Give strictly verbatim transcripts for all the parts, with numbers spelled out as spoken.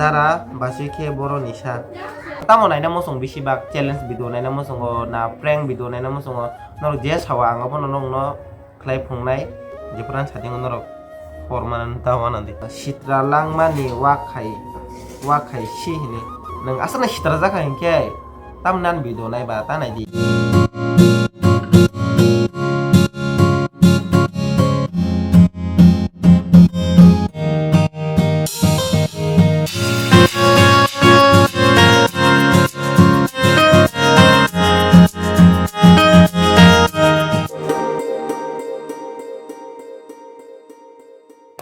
Dara basi khe boro ni sa. Tamo naina muchung bisi bak challenge video naina muchungo na prank video naina muchungo norok je sawa ang abono nokno khlai phungnai je pran satingo norok hor manani ta wana di. Sitra langmani wak khai wak khai si hini. Nwng aswkno sitra jakha hinkhe tamni ani video naiba ta naidi.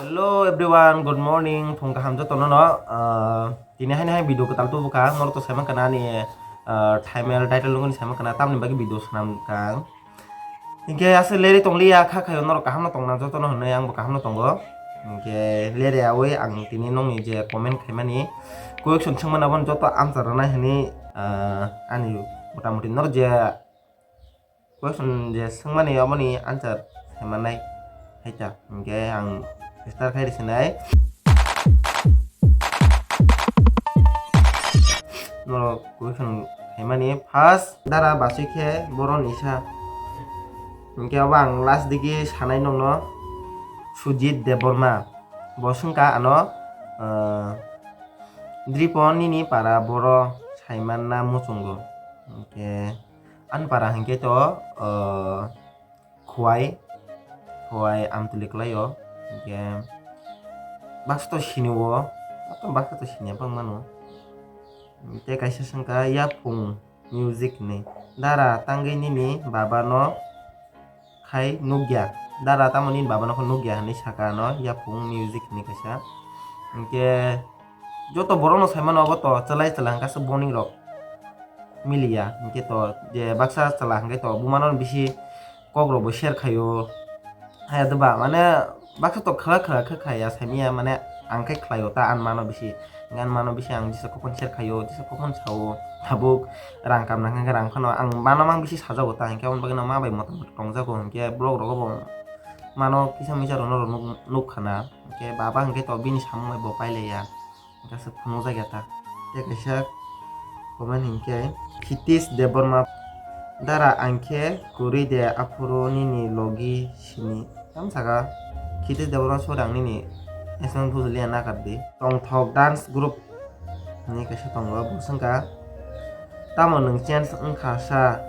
Hello everyone, good morning. Phung kaham jotono no. Ah, tini haini hai video kwtal tubu kha. Norok to saiman kana ani, ah, thumbnail title nungni saiman kana tamni bagwi video swnam kang. Hinkhe aswk leri tong liya kha khayo norok kaham no tongna jotono hwnwi ang bo kaham no tongo. Hinkhe leri awi ang tini nokni je comment khaimani question swngmani abono joto answer rwnai hwnwi, ah, ani motamuti norok je question je swngmani aboni answer sai mannai hai ta. Hinkhe ang start khai rwsinai. Norok question khaimani first dara basi khe boro ni sa. Hinkhe abo ang last digi sanai nokno Sujit Debbarma. Bo swngkha ano, ah, Dripo nini para boro saimanna muchungo. Hinkhe ani para hinkhe to, ah, Khowai, Khowai Amtwlwi kwlaio. Hinkhe baksa to sinio, baksa to sinya bangmano. Tei kaisa swngkha Yaphung Music hinwi. Dara tangwi nini baba no khai nukya. Dara tamo nini baba no khe nukya hinwi saka ano Yaphung Music hinwi kaisa. Hinkhe joto borok no sai mano obo to chwlai chwla hwnkhe aswk boni rok miliya. Hinkhe to je baksa chwla hwnkhe to buma no bisi kok rok bo share khaio. Haya de ba, mane baksa to khwla khwla khe khaya saimanya, mane ang khe khlaio ta, ang mano bisi, ang mano bisi ang jesa kokon share khaio, jesa kokon sao, tabuk rang kamna hwnkhe rang phano ang mano mang bisi sajago ta, hinkhe aboni bagwi no ma bai motom tongjago, hinkhe vlog rogo bo mano kisa misa rok no nuk khana, hinkhe baba hinkhe to bini samung bai bo pailaiya. Kaisa phunukjak ya ta. Tei kaisa comment hinkhe Khitish Debbarma, dara ang khe kwrwi de aphuru nini logi simi. Tamo saka Khitish Debbarma, sorry, ang nini S M bujiliya nakar di. Tongthok dance group hinwi kaisa tongo, bo swngkha tamo nwng change wngkha sa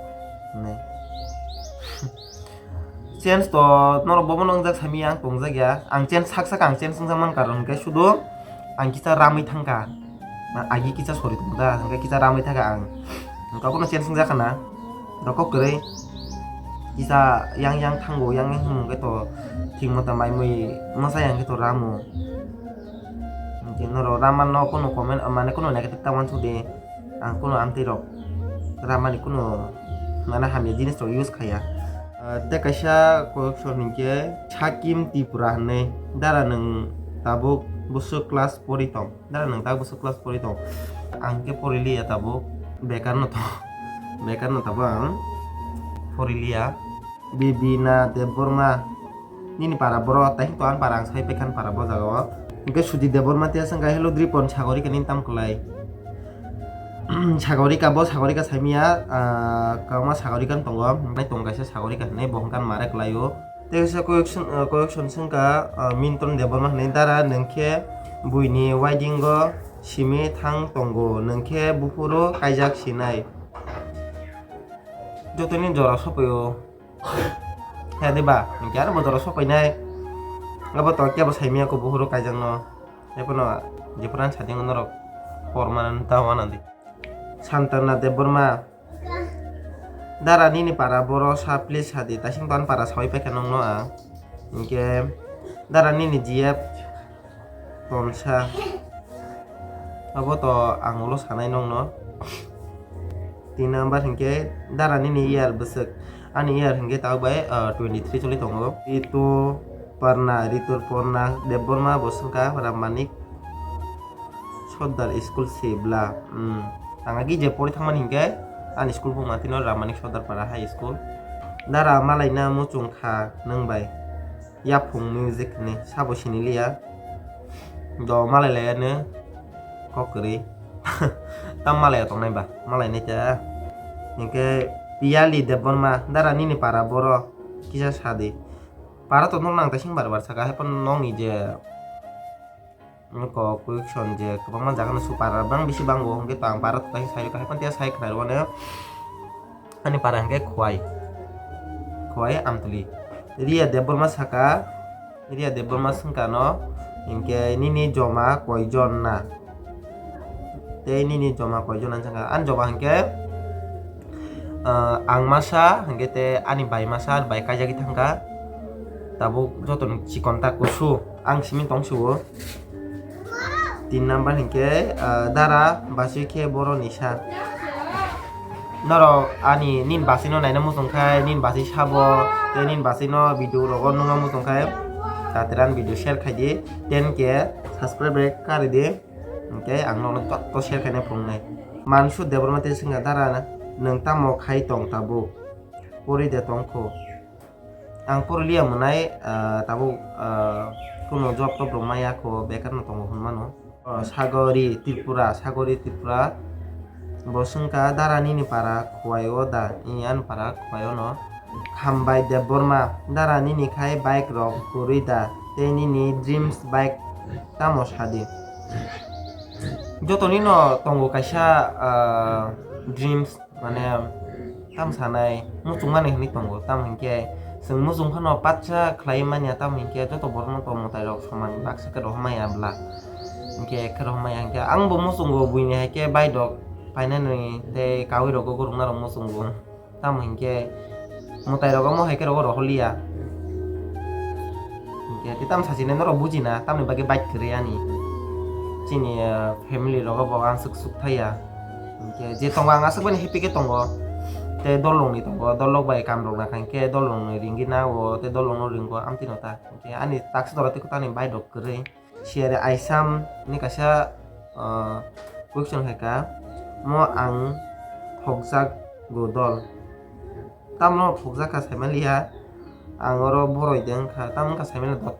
hinwi. Change to norok bobo no wngjak sami ang tongjak ya. Ang change sak sak ang change wngjak man karon hwnkhe sudu ang kisa ramwi thangkha. Ma agi kisa sori tongda hwnkhe kisa ramwi thangkha ang. Hwnkhe abono change wngjak khana. Rokok kwrwi kisa yang yang thango, yang yang hwnmung khe to thik mota mai mui masa yang khe to ramo. Hwnkhe norok rama no kunu comment mane kunu negative ta uansuk di. Ang kunu amtwi rok ramani kunu mane hamya jinis rok use khaya. Ah, tei kaisa question hinkhe Sakim Tripura hinwi, dara nwng tabuk bwswk class pori tong? Dara nwng tabuk bwswk class pori tong? Ang khe pori liya tabuk, bekar no tong, bekar no tabuk ang pori liya. Bibina Debbarma, nini para boro, tei to ang para ang sai paikha para bo jaga o. Hwnkhe Sudi Debbarma tei aswk khe hello Dripon sagori khe nini tam kwlai. Sagorika bo sagorika saimia, ah, kwbangma sagorika tongo, nai tong kaisa sagorika hinwi bo hwnkhe mare kwlaio. Tei kaisa koyekson, ah, koyekson swngkha, ah, Mintron Debbarma hinwi dara nwng khe buini wedding o simi thang tongo, nwng khe buphuru kaijak sinai. Jotoni jora sopaio. He de ba, hwnkhe aro bo jora sopainai. Abo to kebo saimia ko buhuru kaijakno. Ebono jepran satingo norok hor manani ta wana di. Santana Debbarma. Dara nini para boro sa please sadi, taising ton para sawi paikha nongno ang. Hwnkhe dara nini G F tonsa. Abo to ang ulo sanai nongno. Tin number hinkhe dara nini year bwswk. Ani year hinkhe tabuk bai, ah, twenty three choli tongo. Ritu Parna, Ritu Parna Debbarma bo swngkha Rammanik Sordar School Sibla. Hmm. Ang agi je pori thangmani hinkhe ani school buma tino Rammanik Sordar Para High School. Dara malaina muchung kha nwng bai. Yaphung Music hinwi sabo siniliya. Do malai laiya no. kok kwrwi. Tam malai tongnai ba, malai nai ta. Hinkhe Piyali Debbarma, dara nini para boro kisa sadi. Para to nok nang ta sing bar bar saka, hai pon nokni je Nokho question je kwbangma jaga no su para bang bisi bango, hwnkhe to ang para to sai kha, hai phano sai khna rwmani ani para hwnkhe Khwai, Khwai Amtwlwi. Riya Debbarma saka, Riya Debbarma swngkha no, hinkhe nini joma koijon na? Tei nini joma koijon na swngkha? Ani joma hwnkhe, ah, ang masa, hwnkhe tei ani bai masa, bai kaijagwi thangkha. Tabuk jotono chikon ta kusu, ang simi tong sugo. Tin number hinkhe, ah, dara basui khe boroni sa. Norok ani nini basui no naina muchung khai, nini basui sabo, tei nini basui no video rogo nungna muchung khai, tateran video share khai di, ten K subscribe kari di, hinkhe ang nono joto share khaina phunuknai. Mansu Debbarma tei swngkha dara nwng tamo khai tong tabuk? Pori de tongkho. Ang poriliya mwnai, ah, tabuk, ah, kuno job top rok maya kho, bekar no tongo hwnmano. Oh, Sagori Tripura, Sagori Tripura. Bo swngkha dara nini para Khwai o da? Ih, ani para Khwai o no. Hambai Debbarma, dara nini khai bike rok kwrwi da? Tei nini dreams bike tamo sadi? Jotoni no tongo kaisa, ah, dreams. Mane, tam sanai, muchung mani hinwi tongo, tam hinkhe chwng muchung phano patsa khlai manya, tam hinkhe joto borokno to mwtai rok soman baksa khe rohor maya bla. Hinkhe khe rohor maya hinkhe ang bo muchungo buini hai khe bike rok painani tei kaui rogo gurukna rok muchungo. Tamo hinkhe mwtai rok omo hai khe rogo rohor liya. Hinkhe tei tamo sachine norok bujina, tamni bagwi bike kwrwi ani. Chini, ah, family rogo bo ang swk swk thaiya. Hinkhe je tongo ang aswk mani happy khe tongo. Tei dolongni tongo, dolok bai kam rok nakha hinkhe dolongni ringwi nao, tei dolongno ringkho amtwino ta. Hinkhe ani taksi doro tei kwtal ni bike rok kwrwi. Siyari Aisam ni kaisa, ah, question hai ka, mo ang thokjak go dol. Tamno thokjak kha saimaliya, ang oro boroi de wngkha, tamo wngkha saimaliya dot.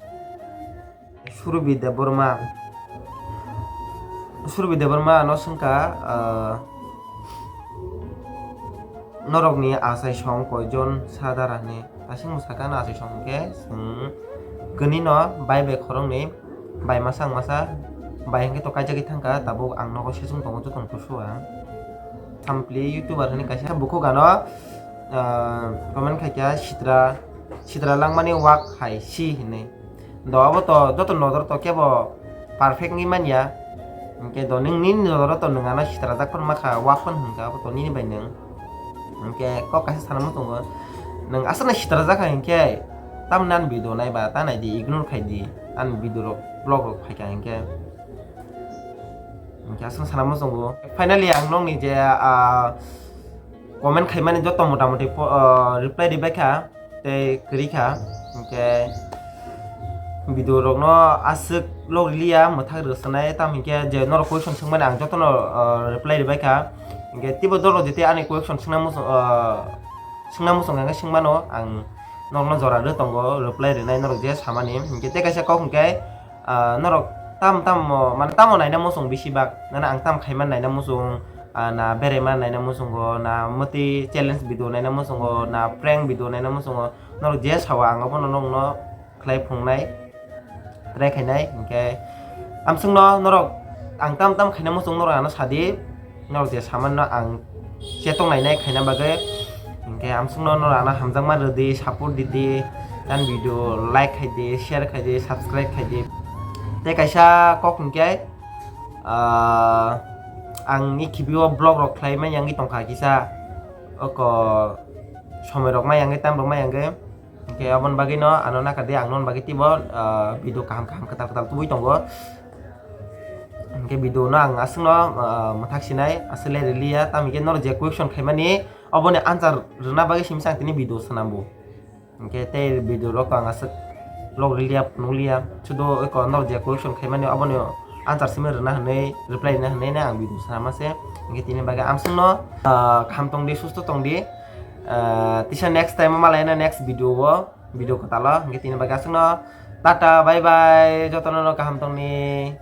Surubi Debbarma, Surubi Debbarma no swngkha, ah, norokni achai song koijon sa dara hinwi? Aswk mwsakha no achai song hwnkhe chwng kwnwi no bai bai khoroknwi, bai masa ang masa, bai hwnkhe to kaijagwi thangkha, tabuk ang nogo sesung tongo jotono kusu ang. Sampli YouTuber hinwi kaisa bukhuk ano, ah, comment khaikha sitra, sitra langmani wak hai si hinwi. Do abo to joto nodor to kebo perfect wngwi manya. Hinkhe do nini nodoro to nwng ano sitrajak phano makha, wak phano hwnkha, abo to nini bai nwng. Hinkhe kok kaisa sana muchungo, nwng aswkno sitrajak hai hinkhe tamni ani video nai ba ta nai di, ignore khai di ani video rok, vlog rok phaikha hinkhe. Hinkhe aswkno sana muchungo. Finally ang nokni je, ah, comment khaimani joto motamuti po-, ah, reply ribaikha. Tei kwrwi kha, hinkhe video rokno aswk log liya, mwthak rwsonai, tamo hinkhe je norok question swngmani ang jotono, ah, reply rwbaikha. Hinkhe teibo dolo jete ani question swngna muchung, ah, swngna muchung kha hinkhe swngmano, ang norokno jora rw tongo reply rwnai norok je samani. Hinkhe tei kaisa kok hinkhe, ah, norok tam tam, mane tamo naina muchung bisi bak, nana ang tam khaima naina muchung, ah, na beraima naina muchungo, na mwtwi challenge video naina muchungo, na prank video naina muchungo, norok je sao ang abono nokno khlai phunuknai, try khainai, hinkhe amswkno norok ang tam tam khaina muchung norok ano sadi, norok je samanno ang chetong nainai khaina bagwi, hinkhe amswkno norok ano hamjakma rwdi, support didi, ani video like khaidi, share khaidi, subscribe khaidi. Tei kaisa kok hinkhe, ah, ang ni khibiyo vlog rok khlai manya wngwi tongkha kisa, oko somoi rok maya wngwi, time rok maya wngwi, hinkhe aboni bagwi no ano nakar di, ang noni bagwi teibo, ah, video kaham kaham kwtal kwtal tubui tongo. Hinkhe video no ang aswkno, ah, mwthak sinai, aswk le riliya, tamo hinkhe norok je question khaimani, oboni answer rwna bagwi simi chang tini video swnambo. Hinkhe tei video rok ang aswk vlog riliya, phunukliya, sudo eko norok je question khaimani, oboni answer simi rwna hinwi, reply rwna hinwi ang video swnama se. Hinkhe tini bagwi amswkno, ah, kaham tongdi, susto tongdi. Ah, tisa next time o malaina next video o, video kwtalo. Hinkhe tini bagwi aswkno tata, bye bye, jotono no kaham tongni.